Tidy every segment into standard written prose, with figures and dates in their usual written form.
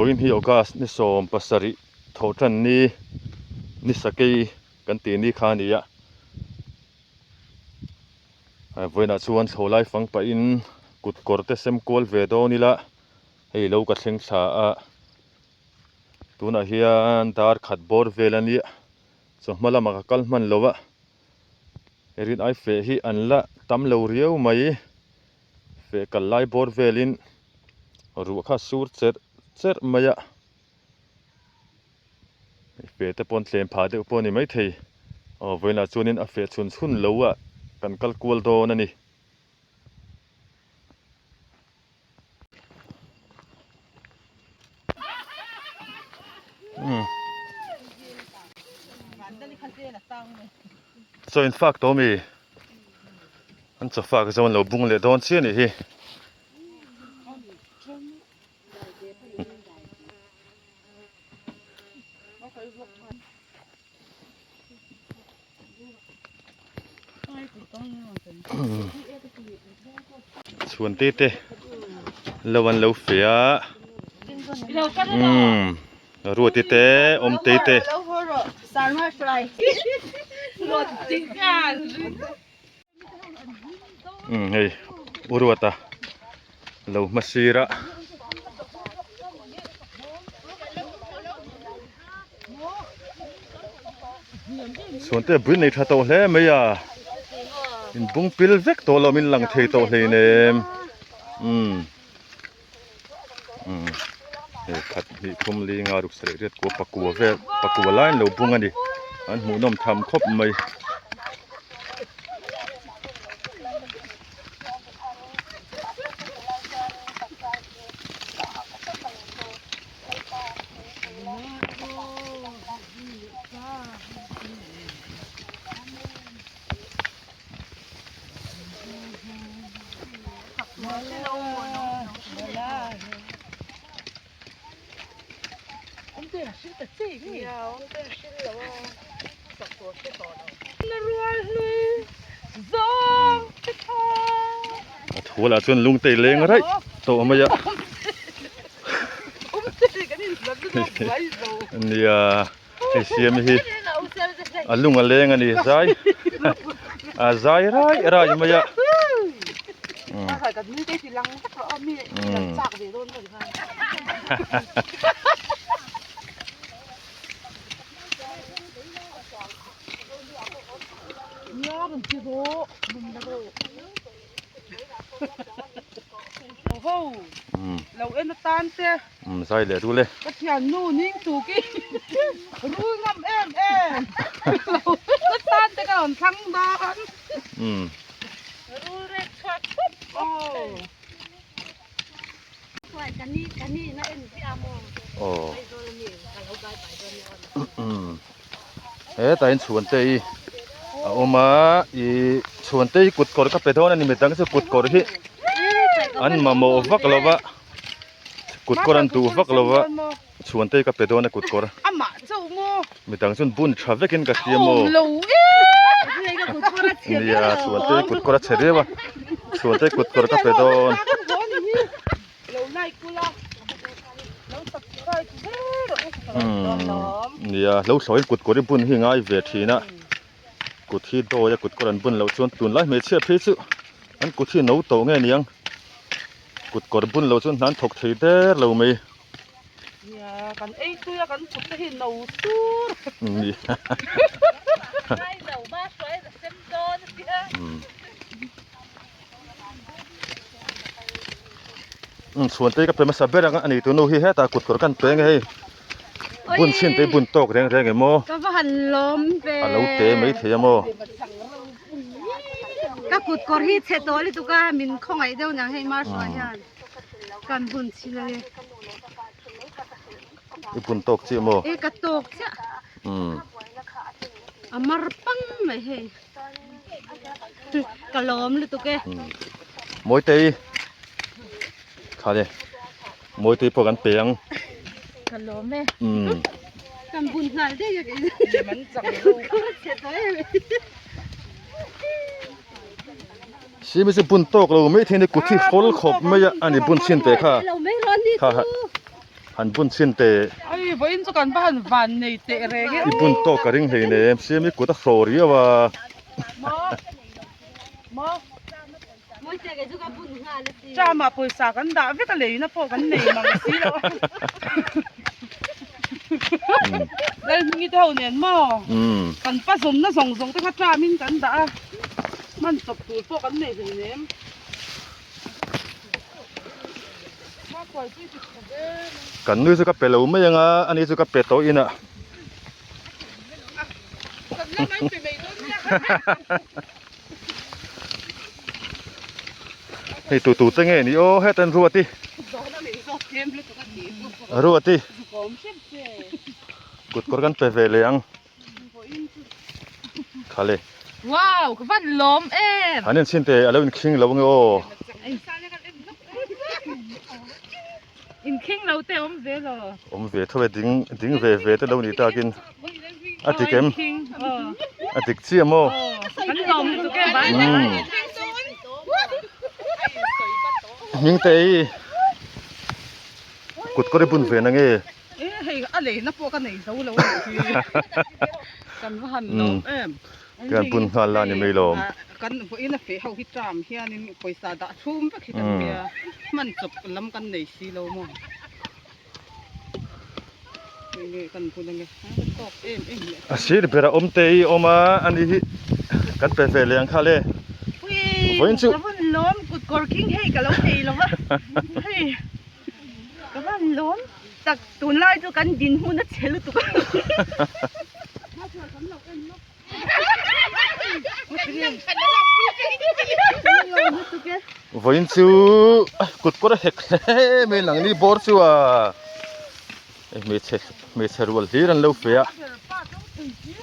Vawiin hi August ni 17 thawhtan ni ni sakei kan tih ni kha a ni a. Vawiinah chuan chho lai fang pahin kut kawr te sem kual ve dawn ila hei lo ka thleng thla a. Tunah hian dar khat bawr vel a nia chawhma lamah ka kal hman lo a. Rin ai feh hi an la tam lo riau mai. Feh kal lai bawr velin ruah kha a sur cherh cherh mai a. Feh te pawh an tlem phah deuh pawh a ni maithei. Aw vawiinah chuanin a feh chhun chhun lo a kan kal kual dawn a ni. Chaw in fak tawh ami? An chaw fak zawng an lo bung leh dawn chiah anih hi. Chhuan te te lo an lo fe a umm ruati te awm te te umm hei u ruata lo hma sir a. Chhuan te bui nei tha tawh hle mai a in bung pil vek tawh lo min lang thei tawh hlei nem umm umm hei khat hnih thum li nga ruk sarih riat kua pakua vel pakua lai an lo bung a ni an hmuhnawm tham khawp mai. A thu lah chuan lung te leng raih tawh mai a. Nia hei siam hi a lung a leng a ni zai a zai rai rai mai a. Lo en atan te. Um zai leh rul e. Ka thiannu ning tuk i rul ngam em em. Lo en atan te ka rawn thlang dawn. Um. Rul rek chhuak khawp khawp. Aw. Hetah hian chhuan te hi a awm a ih chhuan te hi kut kawr ka pe dawn a ni midang chu kut kawr hi an mamawh vak lo va kut kawr an duh vak lo va chhuan te hi ka pe dawn a kut kawr midang chuan bun tha vekin ka hria maw nia chhuan te hi kut kawr a chhe riau a chhuan te hi kut kawr ka pe dawn. Nia hlo thlawhin kut kawr i bun hi ngai ve thin a kut hi dawi a kut kawr an bun loh chuan tunlai hmeichhia phei chu an kut hi no tawh nge niang kut kawr bun loh chuan hna an thawk thei der lo mai. Nia kan ei tui a kan kut te hi no sur. Nia. Chhuan te ka pe hmasa ber ang a ni tunu hi hetah kut kawr kan pe nge hei bun chhin te bun tawk reng reng emaw ka va han lawm ve a lo te mai thei a maw ka kut kawr hi chhe tawh lutuk a min khawngaih deuh nang hei marshua hian kan bun chhin a ni i bun tawk chiah maw e ka tawk chiah a mar pang mai hei. Ka lawm lutuk e. Mawitei Khale Mawitei pawh kan pe ang. Ka lawm e. Kan bun nghal daih a kei. Man chang lo. Simi chu bun tawk lo mai thei ni kut hi hawl khawp mai a ani bun chhin te kha. Lo mai rawn ni Kha chu. Han bun chhin teh. Ai vawiin chu kan va han van nei teh reng e. I bun tawk ka ring hlei nem siam i kut a hraw riau a. Maw maw Tram ah pawisa kan dah vek a leina pawh kan nei mang si lo a. Lalhmingi te ho nen maw kan pa zawmna zawng zawng te kha tram in kan dah a hman chawp tur pawh kan nei hlei nem. Kan nui chu ka pe lo mai anga ani chu ka pe tawh inah. Hei tu tu te nge ni aw hetan Ruati. Ruati. Kut kawr kan pe ve leh ang. Khale. Wow, ka van lawm em. An in chhin te alo in khing lo nge aw. In khing lo te awm ve lo. Awm ve tho e ding ding ve ve te lo ni takin. A dik em? A dik chiah maw? Kan lawm lutuk e bai. Hming te i kut kawr i bun ve na nge? E hei a leina pawh ka nei zo lo a nih hi. Kan va han lawm em. Kan bun nghal la ni mai lawm. Kan vawiin a feh ho hi tram hianin pawisa dah chhum vek hi kan nia. Hman chawp lam kan nei si lo maw. A sir bera awm te hi awm a ani hi kan pe ve leh ang kha le vawiin chu Ka van lawm kut kawr khing hei ka lo nei lo va hei ka van lawm tak tunlai chu kan dinhmun a chhe lutuk a. Vawiin chu kut kawr a hek hle mai nang ni bawr chu a hmeichhe hmeichhe rual hlir an lo fe a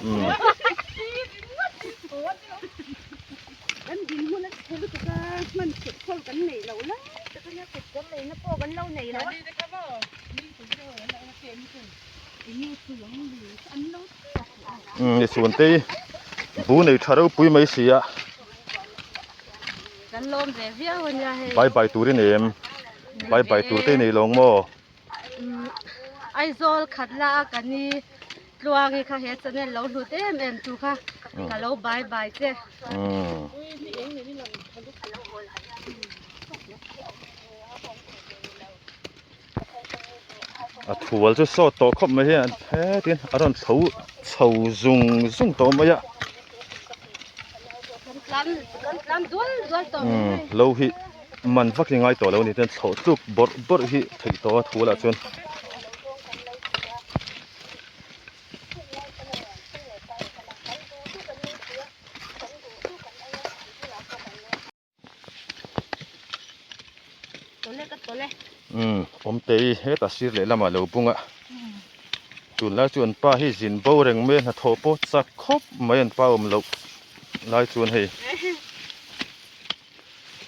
umm. Umm chhuan te hi bu nei tha ropui mai si a Kan lawm ve viau a nia hei. Bye bye tur i nei em? Bye bye tur te i nei lo ang maw? Aizawl khat la a ka ni Tluangi kha he channel lo hlut em em tu kha ka lo bye bye che. A thual chu sawt tawh khawp mai hian hetin a rawn chho chho zung zung tawh mai a umm lo hi man vak hi ngai tawh lo a ni ten thlawh tluk bawrh bawrh hi theih tawh a thual ah chuan. Umm awmtei hetah sir lehlamah lo bung a tunlai chu an pa hi zin bo reng mai a hnathawh pawh chak khawp mai an pa awm loh lai chuan hei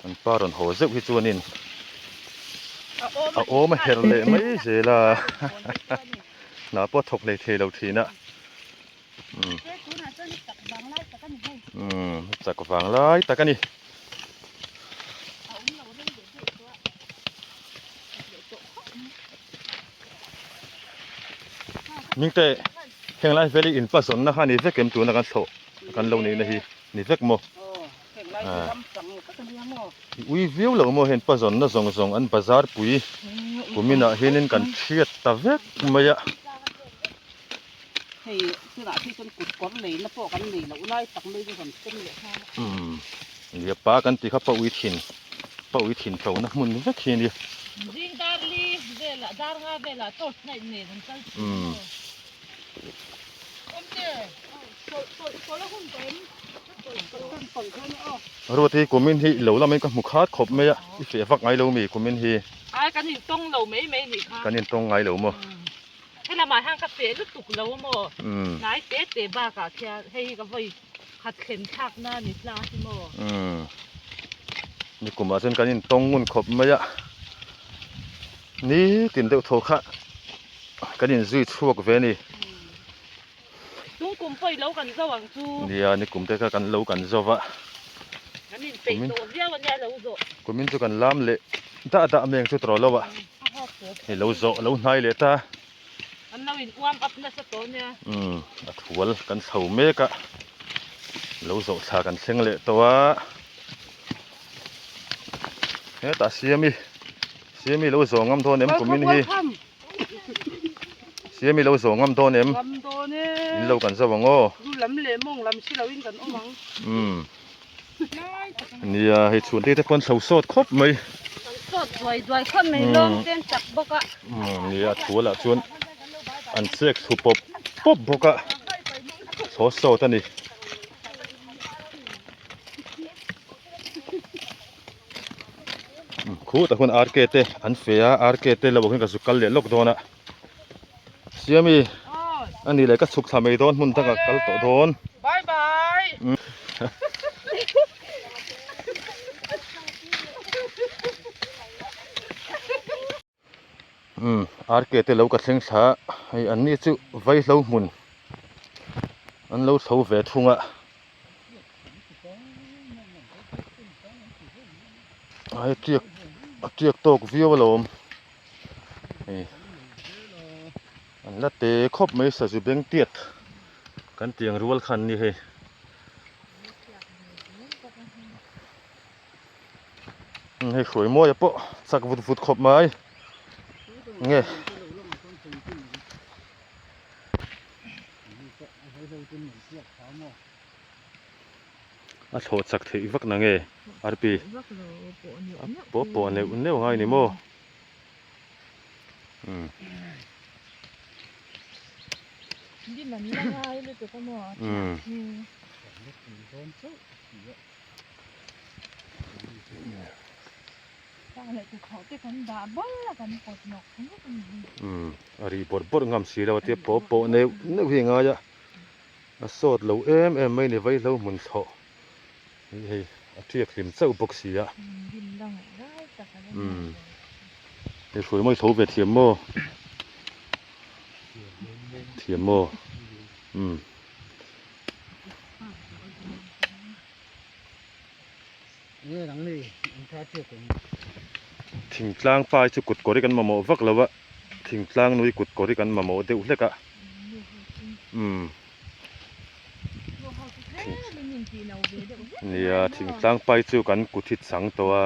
an pa rawn haw zeuh hi chuanin a awm a herh leh mai zel a hna pawh a thawk hlei thei lo thin a. Umm chak vang lai tak a ni. Mingte heng lai vel hi in pazawnna kha ni vek em tuna kan thlawh kan lo neihna hi ni vek maw? I ui viau lo maw heng pazawnna zawng zawng an bazar pui kuminah hianin kan thiat ta vek mai a. Hei tunah phei chuan kut kawr leina pawh kan nei loh lai tak mai chu rawn sem leh nghal a. Umm nia pa kan tih kha pa ui thin pa ui thin to na hmun vek hi ania. Zing dar li velah dar nga velah torch light nen an kal thin maw. Awmte tawlh tawlh tawlh a hun tawh em? Ruat hi kumin hi lo lamin ka hmu khat khawp mai a i feh vak ngai lo mi kumin hi. Ai kan intawng lo mai mai nih kha. Kan intawng ngai lo maw. Helamah hian ka feh lutuk lo a maw? Hnai te te bakah khian hei hi ka vawi khat thlen thlak na ni hla hi maw? Umm nikumah chuan kan intawng ngun khawp mai a, nitin deuh thaw kha kan inzui chhuak ve a ni. Tung kum pawh i lo kan zo ang chu. Nia nikum te kha kan lo kan zo va. Kan inpeih tawh viau a nia lo zawh. Kumin chu kan lam leh dah dah mai ang chu tawh lo a. Hei lo zawh lo hnai leh ta. An lo in warm up nasa tawh nia. Umm a thual kan chho mek a. Lo zawh thla kan thleng leh tawh a. Hetah Siami Siami lo zawh ngam dawn em kumin hi. Siami lo zawh ngam dawn em? Ngam dawn e. In lo kan zo ang aw. Lu lam leh mawng lam si loin kan awm ang. Umm. Nia hei chhunte te pawn chho sawt khawp mai. Kan sawt duai duai khawp mai lawng ten chak bawk a. Umm nia thual ah chuan an chek thlu pawp pawp bawk a. Chho sawt a ni. Khutah khuan RK te an fe a RK te lo ah khuan ka zu kal leh lawk dawn a. Siami a nih leh ka chhuk thla mai dawn hmun dangah kal tawh dawn. Bye bye. Umm RK te lo ka thleng thla a hei an ni chu vaihlo hmun an lo chho ve thung a. Ai tiak a tiak tawk viau alawm. Hei an la te khawp mai sazu beng tiat kan tiang rual khan ni hei. Hei hruai mawi pawh chak vut vut khawp mai nge. A thlawh chak theih vak na nge Arpi a pawh pawh neuh neuh ngai ni maw umm umm umm a ri bawrh bawrh ngam si lo a tia pawh pawh neuh neuh hi a ngai a. A sawt lo em em mai ni vaihlo hmun thlawh hi hei a tiak hlim chauh bawk si a. Umm hei hruai mawi tho ve thiam maw? Thiam maw? Umm. Thingtlang pa hi chu kut kawr hi kan mamawh vak lo a, thingtlang nui kut kawr hi kan mamawh deuh hlek a. Umm nia thingtlang pa hi chu kan kut hi chang tawh a.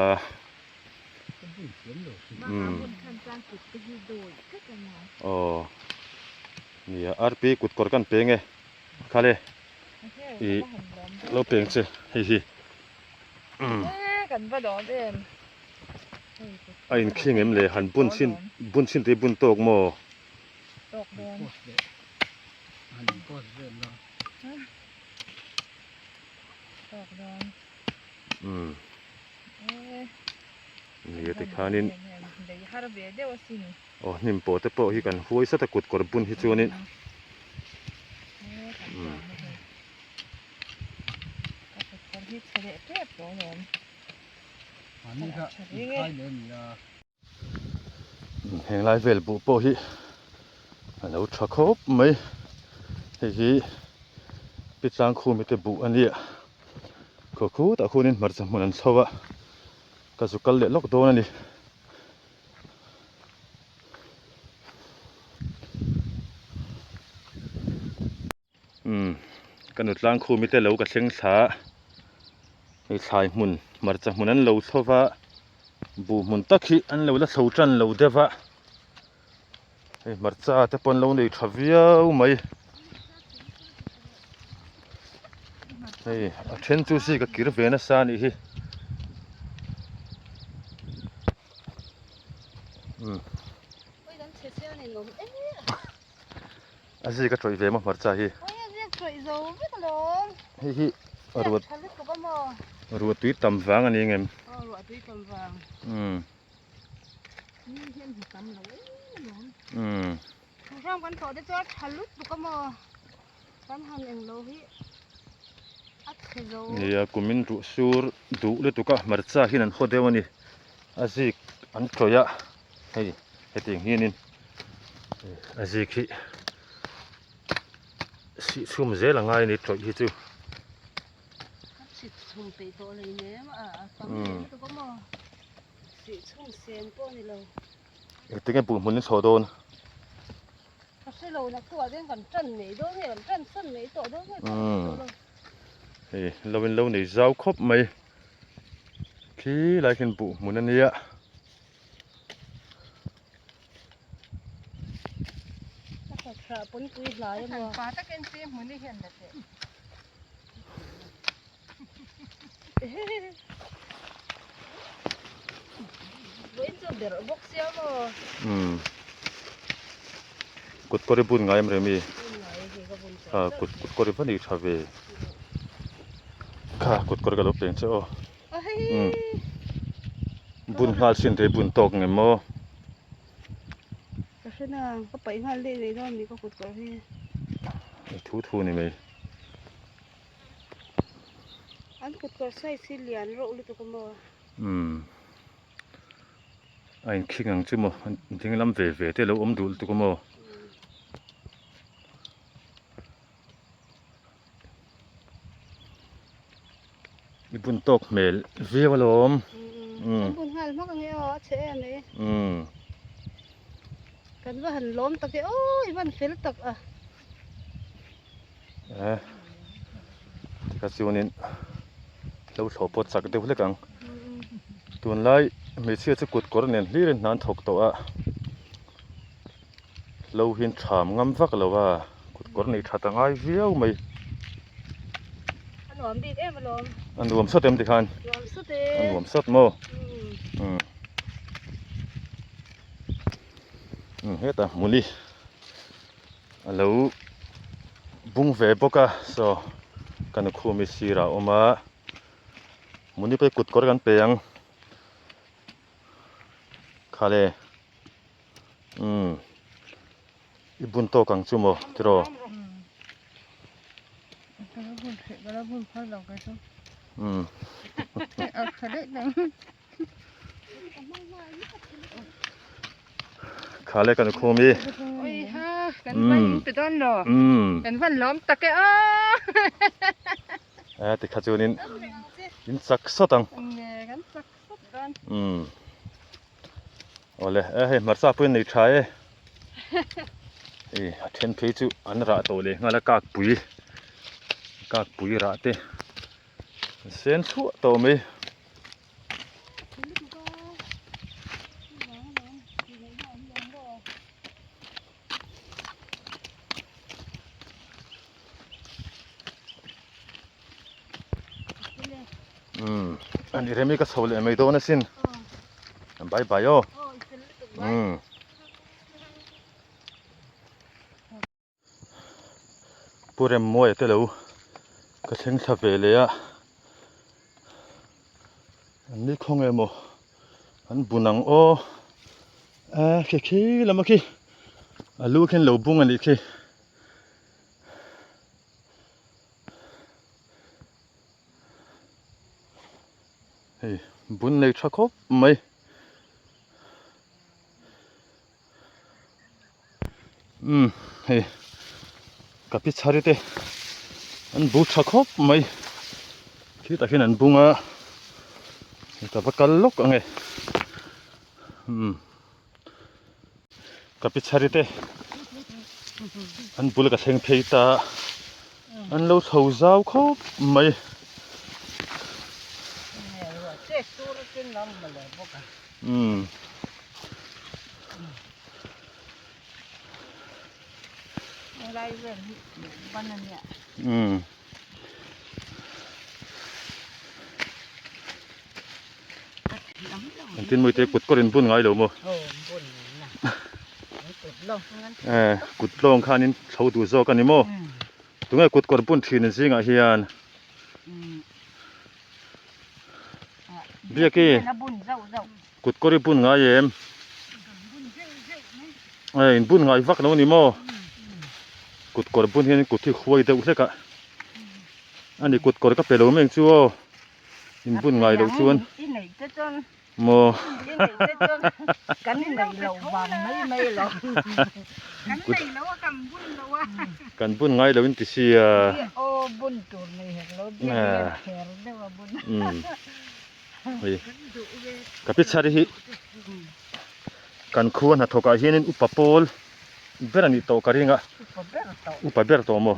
Umm aw nia arpi kut kawr kan peng e khale ih lo peng che hei hi. Kan va dawm em. A inkhing em le han bun chhin bun chhin te bun tawk maw? Tawk dawn. Tawk dawn. Umm. Ni a tikhanin. Lei har ve deuh asin. Aw hnim pawh te pawh hi kan huai sat a kut kawr bun hi chuanin. Umm. Heng lai vel buh pawh hi a lo tha khawp mai hei hi pi tlangkhumi te buh a nia khaw khutah khuanin hmarcha hmun an chho a ka zu kal leh lawk dawn a ni. Umm ka nu tlangkhumi te lo ka thleng thla a hei thlai hmun hmarcha hmun an lo chho va buh hmun tak hi an lo la chho tan lo deuh a hei hmarcha te pawh an lo nei tha viau mai hei a then chu zika kir ve nasa a nih hi. A zik a tawih ve maw hmarcha hi. Ui a zik tawih zo vek alawm. Hei hi ruat tha lutuk a maw. Ruah tui tam vang a ni ngem. Aw ruah tui tam vang. Umm. Ni hian hmu tam lo em alawm. Umm. Ram kan tawh te chuan tha lutuk a maw. Kan han eng lo hi a chhe zo. Nia kumin ruh sur duh lutuk a hmarcha hian an haw deuh a ni. A zik an tawih a hei hetiang hianin a zik hi sih chhum zel a ngai a ni tawih hi chu. A sih chhum peih tawh lo nem a a tam leh lutuk a maw sih chhum sen pawh a ni lo. Engtin nge buhhmun in chhuah dawn? Ka hre lo naktuah chuan kan tan mai dawn nge kan tan san mai tawh dawn nge ka hre tawh lo. Hei lo in lo nei zau khawp mai. Khi lai khian buhhmun a nia. Ka thla pawnpui hlai a maw. Pa takin chi hmun i hian la teh. Vawiin chu berh bawk sia maw? Umm. Kut kawr i bun ngai em Remi? Bun ngai e hei ka bun tawh. Ha kut kut kawr i va nei tha ve. Kha kut kawr ka lo peng che aw. Umm. Bun nghal sin te bun tawk ngem maw? Ka hre na, ka paih nghal daih mai dawn ni ka kut kawr hi. I thu thu ni mai. An kut kawr size hi lian reuh lutuk a maw? Umm. A inkhing ang chu maw? An ding lam ve ve te lo awm duh lutuk a maw? I bun tawk hmel viau alawm. Umm. An bun nghal hmak ange aw, a chhe em e. Umm. Kan va han lawm tak e aw, i van fel tak a. Eh tikha chuanin hlo thlawh pawh chak deuh hlek ang tunlai hmeichhia chu kut kawr nen hlir in hna an thawk tawh a hlo hi an tham ngam vak lo a kut kawr nei that a ngai viau mai a nuam bik em alawm a nuam sawt em tikhan nuam sawt e a nuam sawt maw umm umm hetah hmuni. A lo bung ve bawk a saw ka nukhum hi sirah a awm a muni pawh hi kut kawr kan pe ang khale umm i bun tawk ang chu maw tiraw umm. Kha le kan khum i. Oi ha, kan van in pe dawn lo. Kan van lawm tak e a. Eh tikha chuan in in chak sawt ang. Ne kan chak sawt dawn. Um. Awle eh hei hmarcha pawh in nei tha e. Hei a then phei chu an rah tawh leh nghal a kak pui. Kak pui rah te. Sen chhuah tawh mai. Umm ani remi ka chho leh mai dawn asin bye bye aw umm. Pu Remmuaia te lo ka thleng thla ve leh a, an ni khaw nge maw an bun ang aw a khi khi lam a khi a lu khian lo bung a nih khi. Hei bun nei tha khawp mai. Umm hei ka pi chhari te an bu tha khawp mai khitah khian an bung a ka va kal lawk ang e umm ka pi chhari te an bul ka thleng phei ta an lo chho zau khawp mai. Umm. Umm. Engtin mawi te kut kawr in bun ngai lo maw? Eh, kut tlawng khan in thlo duh zawk a ni maw? Tunge kut kawr bun thin in zingah hian? Biaki kut kawr i bun ngai em? Hei in bun ngai vak lo ni maw? Kut kawr bun hian kut hi huai deuh hlek a. Ani kut kawr ka pe lo mai ang chu aw. In bun ngai loh chuan. Maw. Kan bun ngai lo in ti sia. Hei ka pi chhar hi. Kan khua hnathawk ah hianin upa pawl ber a nih tawh ka ring a. Upa ber tawh. Upa ber tawh maw?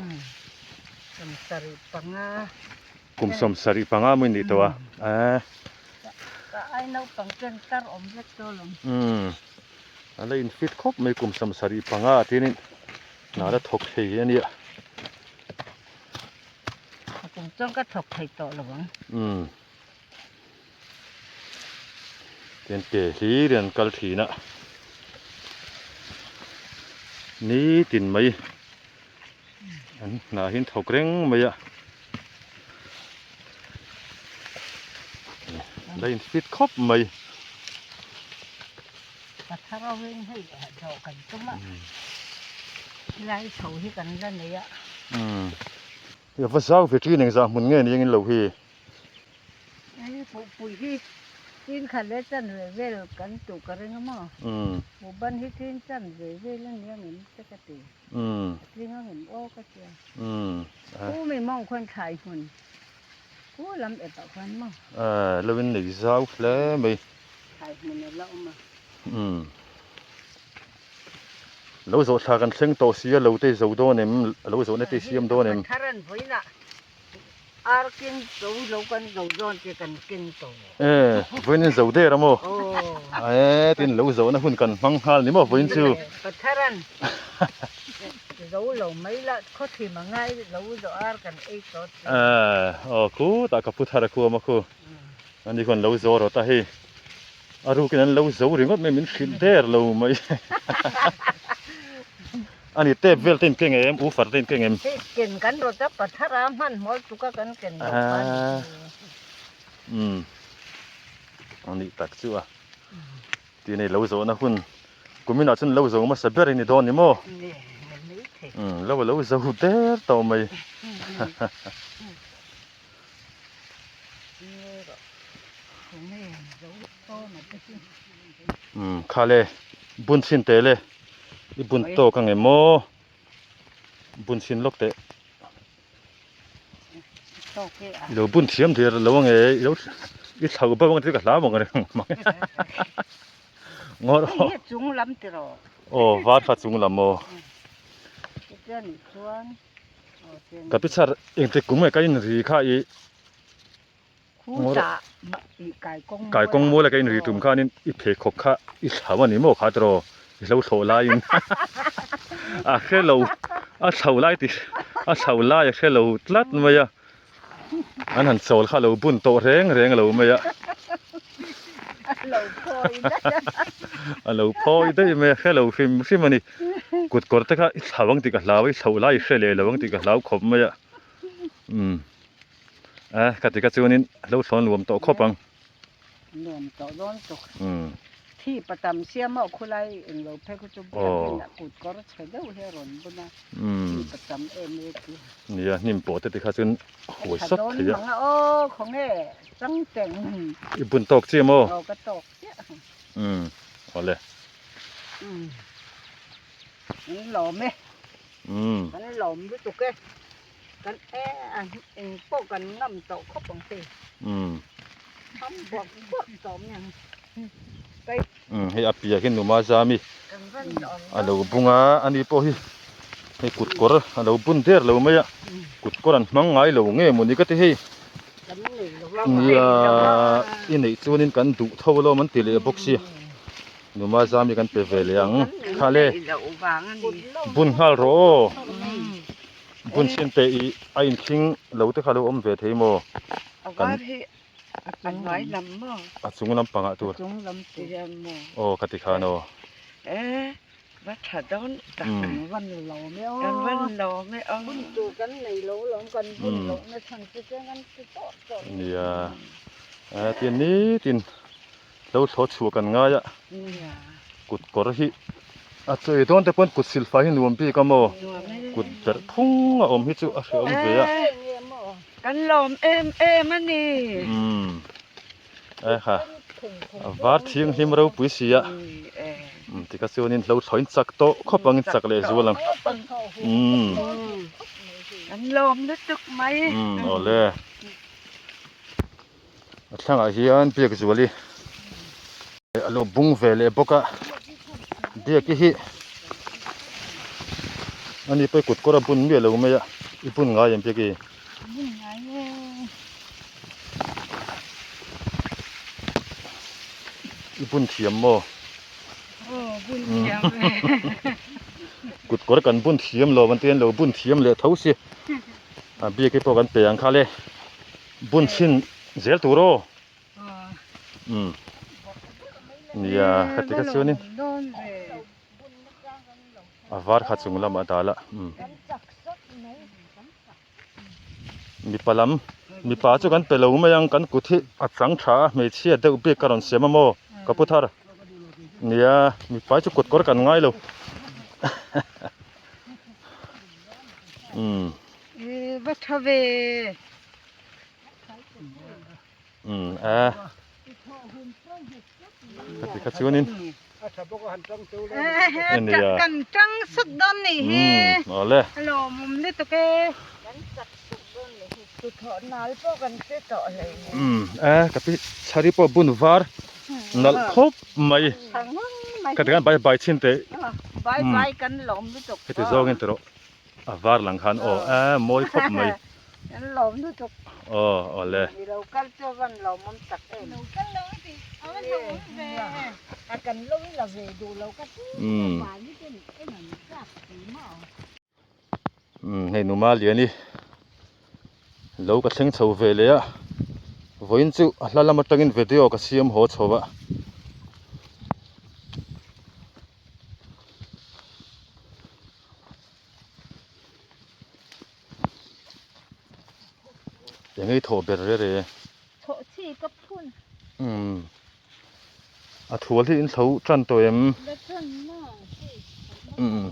Kum sarih panga. Kum sawm sarih panga maw i nih tawh a? Eeh. Ka ai naupang ten tar awm vek tawh alawm. Umm. A la in fit khawp mai kum sawm sarih panga ah te hianin hna la thawk thei a nia. A kum chuan ka thawk thei tawh lo ang. Umm. Tian ke hlir in an kal thin a nitin mai an hna hi an thawk reng mai a la in fit khawp mai. Ka thar ho in hei dawh kan tum a lai chho hi kan la nei a. Umm va zau ve thin engzah hmun nge ni engin lo hi. Hei pui hi tin khat leh chan ve vel kan tuh ka ring a maw? Buh ban hi tin chan ve vel a nia ngem te ka ti. A tling a ngem aw ka tia. Pu mi mawng khuan thlai hmun pu lam ep ah khuan maw? Lo in nei zau hle mai. Thlai hmun a la awm a. Lo zawh thla kan thleng tawh si a lo te zo dawn em? Lo zawhna te siam dawn em? Thar an vawiin ah Ar ken zo lo kan zo zawn che kan ken tawh. E, vawiin in zo der a maw? E, tin lo zohna hun kan hmang nghal ni maw vawiin chu? Patharan zo lo mai la khawthim a ngai lo zo ar kan ei tawh che. E, aw khutah ka pu thar a khuam a khu. Ani khuan lo zo rawh ta hei. A rukin an lo zo ringawt mai min hrilh der lo mai. A ni tep vel te in keng em u far te in keng em. Hei ken kan rawt a pathar a hmanhmawlh tuk a kan ken loh kha ni chu. Umm a nih tak chu a. Tih nei lo zawhna hun kumin ah chuan lo zo hmasa ber i ni dawn ni maw? Ni ni mai thei. Umm lo a lo zo der tawh mai. Umm khale bun chhin teh le i bun tawk ang em maw bun chhin lawk teh i lo bun thiam der lo ang e i lo i thlo bauh ang tih ka hlau ang reng mai ngawr aw var kha chung lam aw. Ka pi chhar engtik kum nge ka in ri kha i kai kawng mual a ka in ri tum khanin i pheikhawk kha i thlau a ni maw kha tiraw i hlo thlawh laiin a hre lo a thlo lai tih a thlo lai a hre lo tlat mai a an han chawl kha a lo bun tawh reng reng lo mai a a lo phawi daih mai a hre lo hrim hrim a ni. Kut kawr te kha i thlau ang tih ka hlau a, i thloh lai i hre leh lo ang tih ka hlau khawp mai a. Umm a ka ti ka chuanin a lo thlawn nuam tawh khawp ang. Nuam tawh dawn tuk. Umm. Thi patam siam a khulai englo phei khu chu biakin a kut kawr chhe deuh hi a rawn bun a. Umm. Thi patam em em ti. Nia hnim pawh te ti kha chuan a huai sawt thei a. Tha dawn mang a aw khawnge changteng. I bun tawk chiah maw? Aw ka tawk chiah. Umm awle. Umm kan lawm e. Umm. Kan lawm lutuk e. Kan e a eng pawh kan ngam tawh khawp ang che. Umm. Tham buak buak tawh mai ang. Umm hei a piah hi numa zami a lo bung a ani pawh hi hei kut kawr a lo bun der lo mai a kut kawr an hmang ngai lo nge mawni ka ti hei nia i neih chuanin kan duh tho alawm an ti leh bawk sia numa zami kan pe ve leh ang kha le bun nghal rawh aw bun chhin te i a inkhing lo te kha lo awm ve thei maw kan. A hnuai lam maw? A chung lam pangah tur. A chung lam ti hian maw? Aw ka ti khan aw. E va tha dawn tak. Kan van lawm e aw. Kan van lawm e aw. Bun tur kan nei lo lawm kan bun loh na chhan chu chuan kan ti tawh tawh. Nia. A tin nitin lo thlawh chhuah kan ngai a. Nia. Kut kawr hi a chawi dawn te pawn kut silfai hi nuam bik a maw? Nuam e. Kut berh phung a awm hi chu a hrehawm ve a. Kan lawm em em a ni. Umm e kha a var thianghlim ropui si a umm tikha chuanin hlo thlawhin chak tawh khawp angin chak leh zual ang umm Kan lawm lutuk mai. Umm awle a thlangah hian biakzuali a lo bung ve leh bawk a. Biaki hi ani pawh i kut kawr a bun miah lo mai a, i bun ngai em Biaki? Bun ngai e. I bun thiam maw? Aw bun thiam e. Kut kawr kan bun thiam lo an tia an lo bun thiam leh tho si. A Biaki pawh kan pe ang kha le. Bun chhin zel tur aw. Umm nia ka ti kha chuanin a var kha chung lamah a dal a umm mipa lam mipa chu kan pe lo mai ang kan kut hi a chang tha a hmeichhia deuh bik ka rawn siam a maw ka pu thar nia mipa hi chu kut kawr kan ngai lo umm. Va tha ve. Umm a ka ti kha chuanin ania kan tang sut dawn nih hi umm awle lawmawm lutuk e kan chak sut dawn nih hi tuthawh nal pawh kan hre tawh hlei nen umm a ka pi chhari pawh bun var nalh khawp mai ka ti khan bai bai chhin teh bai bai kan lawm lutuk heti zawngin tawh A var lang khan aw a mawi khawp mai. Kan lawm lutuk. Aw awle. I lo kal chu a van lawmawm tak em. Lo kal lo i ti a van lawmawm ve. A kan lo i la ve duh lo ka ti mahni ten en an chak ti maw. Umm hei numa liani lo ka thleng chho ve leh a vawiin chu a hla lam atangin video ka siam haw chho a. Engei thawh ber re re. Thawh chi ka phun. Umm. A thual hi in thlo tan tawh em? La tan na. Umm.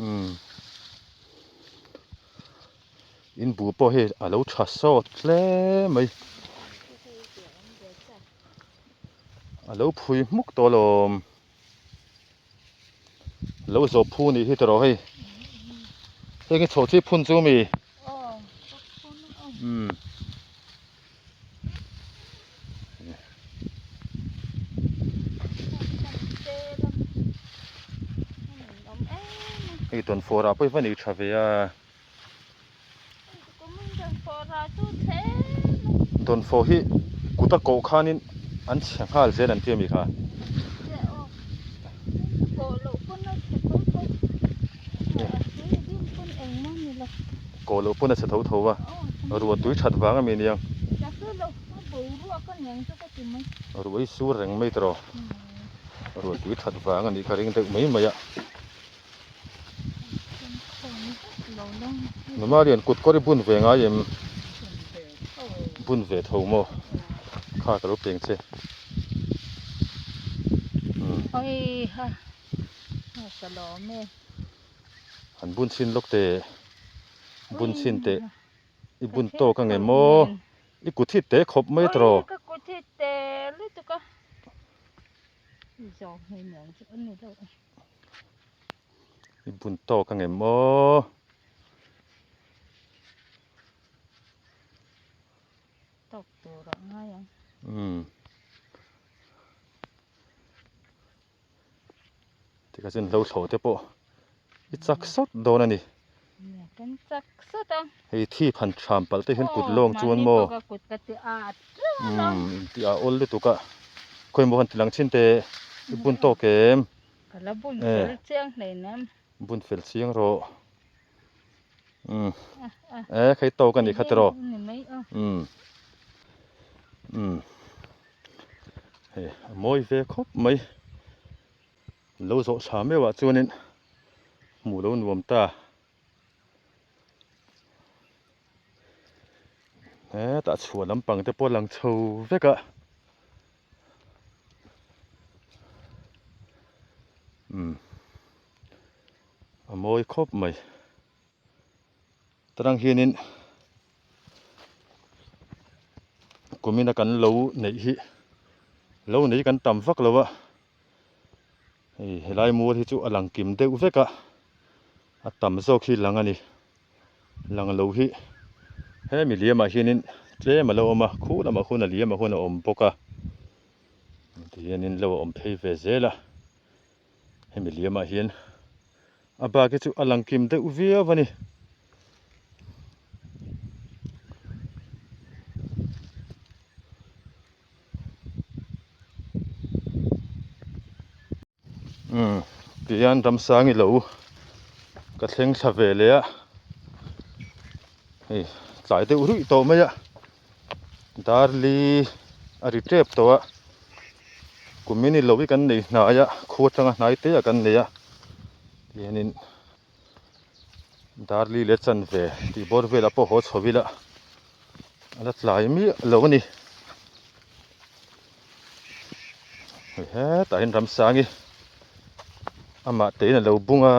Umm. In bu pawh hi a lo tha sawt hle mai a lo phui hmuk tawh alawm lo zawh phu nih hi tawh hei heng hi chho chi phun chu mi umm. Hei tawnfawr ah pawh hi va nei tha ve a. Dawnfawh hi kut a koh khanin an chhe nghal zel an ti ami kha. Koh loh pawn a chhe tho tho a, ruah tui that vang ami aniang. Ruah hi sur reng mai tawh ruah tui that vang anih ka ring deuh mai mai a. Numa lian kut kawr i bun ve ngai em? Bun ve tho maw? Kha ka lo peng che. Han bun chhin lawk teh, bun chhin teh, i bun tawk ang em maw? I kut hi te khawp mai tawh. Ka kut hi te lutuk a. I bun tawk ang em aw. Tawk tur a ngai ang. Umm. Tikha chuan hlo thlawh te pawh i chak sawt dawn a ni. Kan chak sawt a. Hei thi phan tham palh te hian kut lawng chuan maw. Mahni pawh ka kut ka ti at reng a. Umm in ti a awl lutuk a. Khawi maw han ti lang chin teh i bun tawk em. Ka la bun fel chiang hleinem. Bun fel chiang rawh. Umm e khai tawk a nih kha tiraw. Umm umm hei a mawi ve khawp mai. Lo zawh thla meuh ah chuanin hmuh lo nuam ta. Hetah chhuah lampang te pawh a lang chho vek a. Umm a mawi khawp mai. Tarang hianin kumina kan lo neih hi lo nei kan tam vak lo a hei helai mual hi chu a lang kim deuh vek a a tam zawk hi lang a ni lang lo hi hemi liamah hianin. tlem a lo awm a khu lamah khuan a liam ah khuan a awm bawk a tihianin lo a awm phei ve zel a hemi liamah hian a bak hi chu a lang kim deuh viau a ni. Umm tihian ramsang i lo ka thleng thla ve leh a hei tlai deuh ruih tawh mai a darli a ri tep tawh a kumin i lo hi kan nei hnai a khua atanga hnai te ah kan nei a tihianin darli leh chanve tih bawr velah pawh haw chho ila a la tlai miah lo a ni. Hei hetah hian Ramsangi amah tein a lo bung a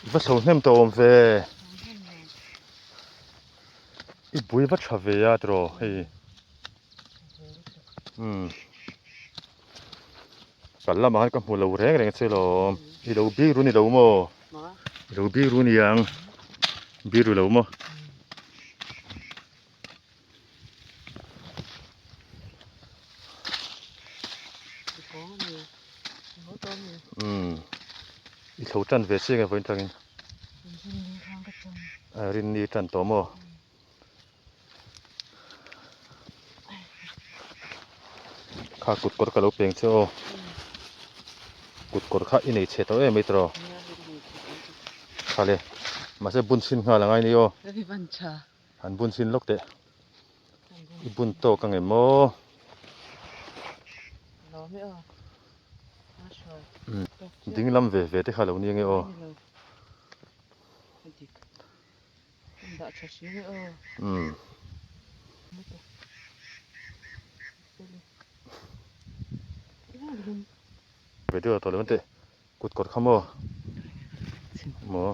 i va chho hnem tawh awm ve i bui va tha ve a tiraw hei umm kal lamah khan ka hmu lo reng reng che lawm i lo biru ni lo maw. I lo biru niang biru lo maw umm i thlo tan ve chiang e vawiin tangin rinni tan tawh maw. Kha kut kawr ka lo peng che aw kut kawr kha i nei chhe tawh em mai tawh tha le mahse bun chhin nghal angai ni aw han bun chhin lawk teh i bun tawk ang em aw ding lam ve ve te kha lo ni ange aw. Dah tha si nge aw. Umm. Video tawh lo teh kut kawr kha maw maw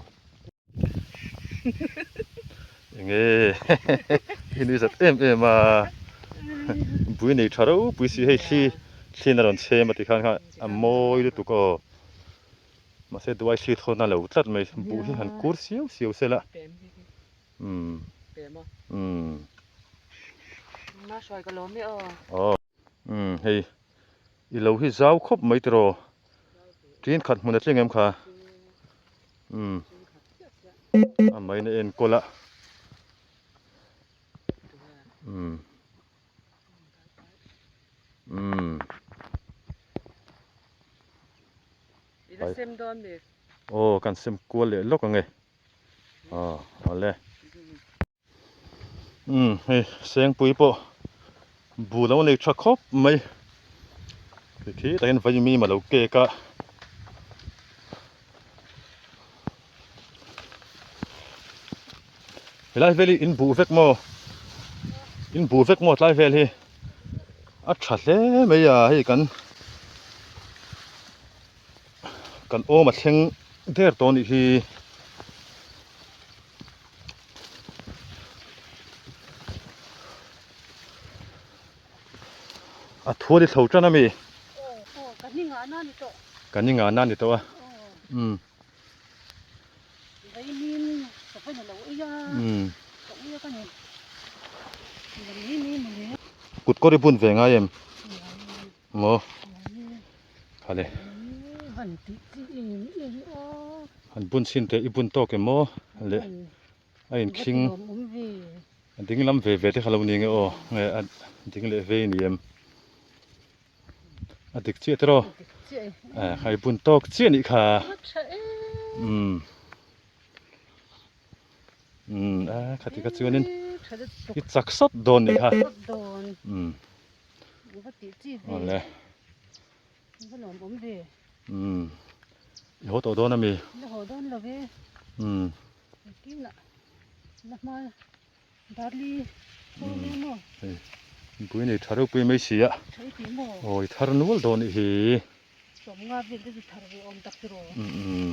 enge i nui zat em em a bui nei tha ropui si hei thli thli in a rawn chhem a tikhan kha a mawi lutuk aw. Mahse duai thli thawn a lo tlat mai, buh hi han kur siau siau se la. Umm. Umm. Aw. Umm hei i lo hi zau khawp mai tiraw. Tin khat hmun a tling em kha. Umm. A mai na enkawl a. Umm. Umm. I la sem dawn mi? Aw kan sem kual leh lawk ange. Aw awle. Umm hei Sengpui pawh bu lo nei tha khawp mai. Khi takin vaimim a lo kek a. Helai vel hi in buh vek maw? In buh vek maw tlai vel hi? A tha hle mai a hei kan kan awm a thleng der tawh anih hi. A thual i thlo tan a mi? Aw ka ni ngah na ni tawh. Ka ni ngah na ni tawh a. Umm. Kut kawr i bun ve ngai em? Maw? Khale. Han bun chhin teh i bun tawk em maw? Le a inkhing a ding lam ve ve te kha lo ni nge aw nge a ding leh vei ni em? A dik chiah tiraw? Eh hei bun tawk chiah nih kha. Umm. Umm a khati kha chuanin i chak sawt dawn nih kha. Umm. Awle. Umm. I haw tawh dawn ami? Umm. Hei pui nei tha ropui mai si a awi thar nual dawn nih hi umm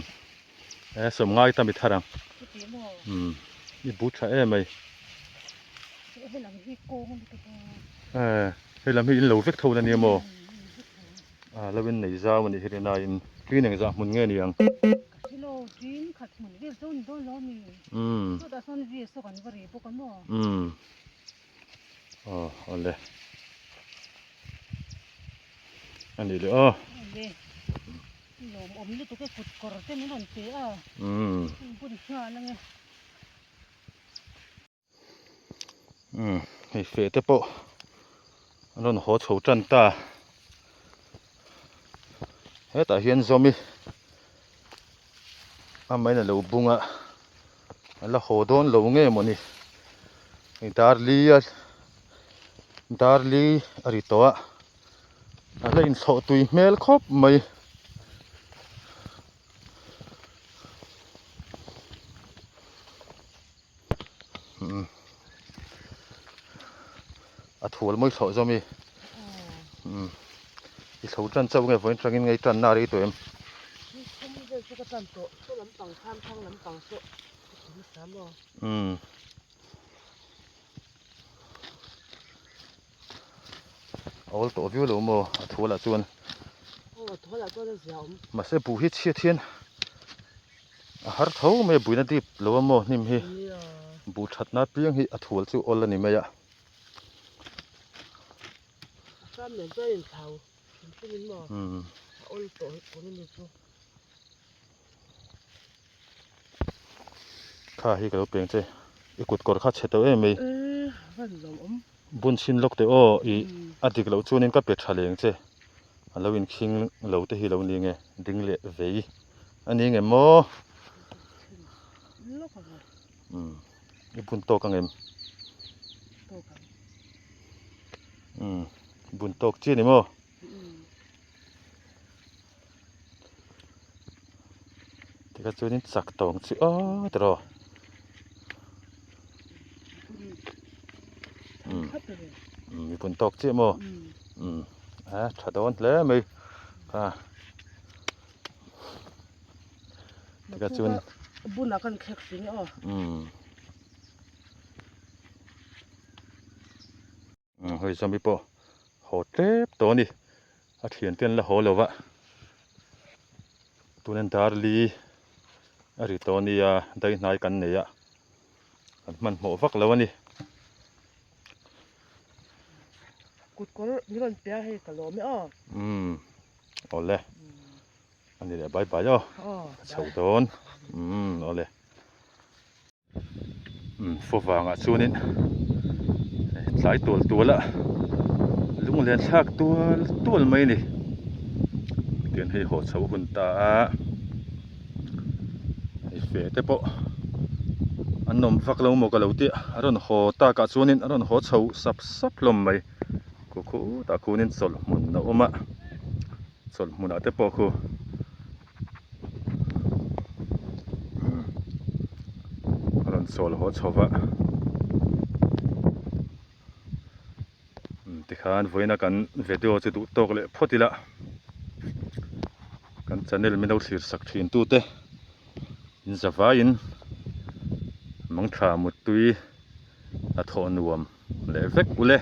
e sawmngai ta mi thar ang umm i bu tha em mai e hei lam hi in lo vek tho na nia maw a lo in nei zau a nih hi rinaiin tui neng zah hmun nge ni ang. Tin khat hmun vel chu a ni dawn lo a ni. Chutah sawn vi saw kan va ri bawk a maw? Aw awle. A nih leh aw. Awle. Lawmawm lutuk e kut kawr te min rawn pe a. Hun bun nghal ang e. Umm hei feh te pawh an rawn haw chho tan ta hetah hian zawmi amahin a lo bung a a la haw dawn lo nge mawni hei dar li a dar li a ri tawh a a la inthlawh tui hmel khawp mai. A thual mawi thlawh zawm i i thlo tan chauh nge vawiin tangin ngei tan na rei tawh em? A awl tawh viau lo maw a thual ah chuan mahse buh hi chhiat hian a har tho mai a buina dip lo a maw hnim hi buh that na piang hi a thual chu awl a ni mai a. Kha hi ka lo peng che i kut kawr kha chhe tawh em mai. Bun chhin lawk teh aw ih a dik loh chuanin ka pe tha leng che a lo inkhing lo te hi lo ni nge ding leh vei a ni nge maw umm i bun tawk ang em umm bun tawk chiah ni maw tikha chuanin chak tawng chu aw tiraw. Umm mipun tawk chiah maw umm a tha dawn hle mai a tikha chuan bunah kan thlek si nge aw umm hei zombie pawh haw tlep tawh a ni a thian te an la haw lo va tunin dar li a ri tawh a nia daihnai kan nei a. Kan hmanhmawh vak lo a ni. Kut kawr min rawn pe a hei ka lawm e aw. Umm awle a ni leh bye bye aw ka chho dawn umm awle umm fawh vangah chuanin tlai tual tual a lunglen thlak tual tual mai a ni tian hei haw chho hun ta a. Hei fe te pawh an awm vak lo maw ka lo tih a rawn haw tak ah chuanin a rawn haw chho sap sap hlawm mai khu khutah khunin chawlh hmun a awm a chawlh hmunah te pawh khu a rawn chawl haw chho va tikhan vawiina kan video chu duh tawk leh phawt ila kan channel min lo thlir sak thin tute in zavaiin mangtha muttui hnathawh nuam leh vek ule.